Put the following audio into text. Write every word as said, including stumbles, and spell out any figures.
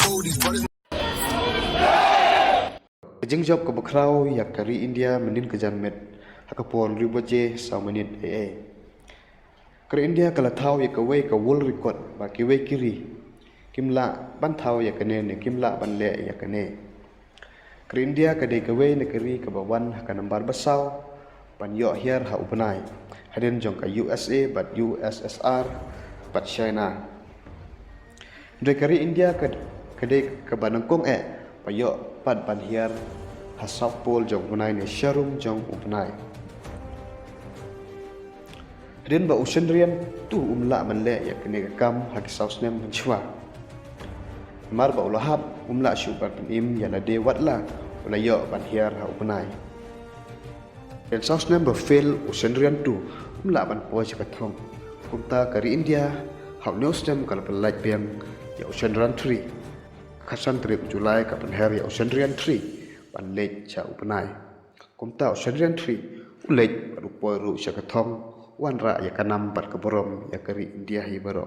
Ka jingjop kaba khraw ïa ka ri India mynnin ka janmiet ha ka por hynriew baje saw minit A A. Ka ri India ka la thaw ïa kawei ka world record ba kiwei ki ri kim lah ban thaw ïa kane ne kim lah ban leh ïa kane. Ka ri India ka dei kawei na ka ri kaba wan ha ka nambar ba saw ban ïoh hiar ha u bnai, hadien jong ka U S A bad U S S R bad China. Hynrei ka ri India ka, ka dei kaba nyngkong eh ba ïoh pat ban hiar ha South Pole jong u bnai ne sharum jong u bnai. Hadien ba u Chandrayaan two um lah ban leh ïa kane ka kam ha ki saw snem mynshuwa. Namar ba u la hap, um lah shuh ban pynim ïa lade wat la u la ïoh ban hiar ha u bnai. Hadien saw snem ba fail u Chandrayaan two, um lah ban poi sha ka thong. Kumta ka ri India ha une u snem ka la pyllait biang ïa u Chandrayaan three. Ka khatsan tarik u July ka pynher ïa u Chandrayaan three ban leit sha u bnai. Kumta u Chandrayaan three u leit bad u poi ruh sha ka thong, wanrah ïa ka nam bad ka burom ïa ka ri India hi baroh.